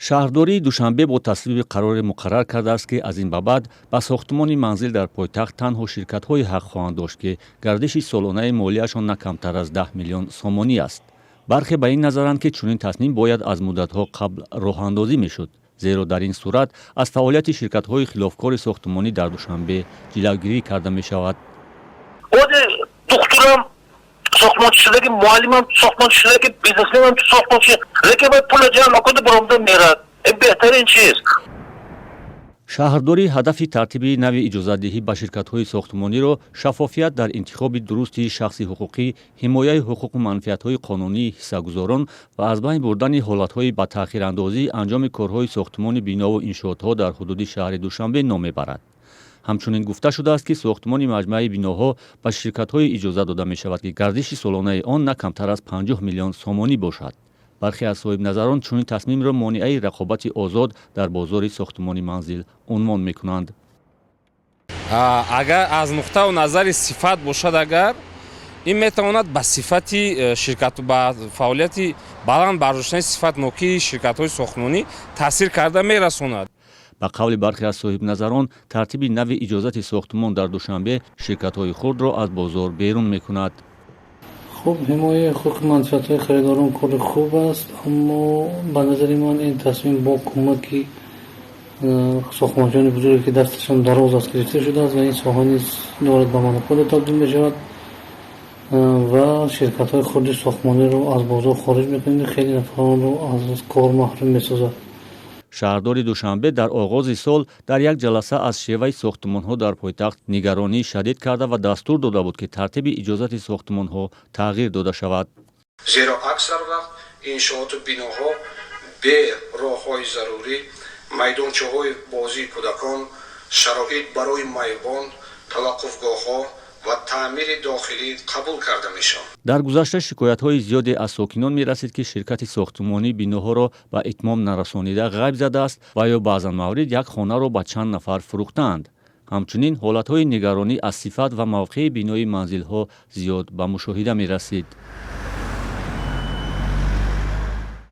Шаҳрдории Душанбе бо тасвиби қароре муқаррар кардааст, ки аз ин ба баъд ба сохтмони манзил дар пойтахт танҳо ширкатҳое ҳақ хоҳанд дошт, ки гардиши солонаи молияшон на камтар аз 10 миллион сомонӣ аст. Бархе ба ин назаранд, ки чунин тасмим бояд аз муддатҳо қабл роҳандозӣ мешуд, зеро дар ин сурат аз фаъолияти ширкатҳои хилофкори сохтмонӣ дар Душанбе ҷилавгирӣ карда мешавад. Духтурам сохтмончи шудаги, муаллимам сохтмончи шудаги, бизнесменам сохтмончи, лекин вай пула ҷамъ накунда, баромада мерад. Ин беҳтарин чиз. Шаҳрдорӣ ҳадафи тартиби нави иҷозатдиҳӣ ба ширкатҳои сохтмониро шаффофият дар интихоби дурусти шахси ҳуқуқӣ, ҳимояи ҳуқуқу манфиатҳои қонунии ҳиссагузорон ва аз байн бурдани ҳолатҳои ба таъхирандозии анҷоми корҳои сохтмони бинову иншоотҳо дар ҳудуди шаҳри Душанбе ном мебарад. Ҳамчунин гуфта шудааст, ки сохтмони маҷмӯаи биноҳо ба ширкатҳое иҷозат дода мешавад, ки гардиши солонаи он на камтар аз 50 миллион сомонӣ бошад. Бархе аз соҳибназарон чунин тасмимро монеаи рақобати озод дар бозори сохтмони манзил унвон мекунанд. Агар аз нуқтаю назари сифат бошад, агар ин метавонад ба сифати ширкат, ба фаъолияти баланд бардоштани сифатнокии ширкатҳои сохтмонӣ таъсир карда мерасонад. Ба қавли бархе аз соҳибназарон, тартиби нави иҷозати сохтмон дар Душанбе ширкатҳои хурдро аз бозор берун мекунад. Хуб, ҳимояи ҳуқуқи манфиатҳои харидорон кори хуб аст, аммо ба назари ман ин тасмим бо кӯмаки сохтмончиёни бузурге, ки дасташон дароз аст, гирифта шудааст ва ин соҳа низ дорад ба монополия табдил мешавад ва ширкатҳои хурди сохтмониро аз бозор хориҷ мекунад, хеле нафаронро аз кор маҳрум месозад. Шаҳрдори Душанбе дар оғози сол дар як ҷаласа аз шеваи сохтмонҳо дар пойтахт нигаронии шадид карда ва дастур дода буд, ки тартиби иҷозати сохтмонҳо тағйир дода шавад. Зеро аксар вақт иншооту биноҳо бе роҳҳои зарурӣ, майдончаҳои бозии кӯдакон, шароит барои маъюбон, таваққуфгоҳҳо ва таъмири дохилӣ қабул карда мешаванд. Дар гузашта шикоятҳои зиёде аз сокинон мерасид, ки ширкати сохтмонӣ биноҳоро ба итмом нарасонида ғайб задааст ва ё баъзан маврид як хонаро ба чанд нафар фурӯхтаанд. Ҳамчунин ҳолатҳои нигаронӣ аз сифат ва мавқеи бинои манзилҳо зиёд ба мушоҳида мерасид.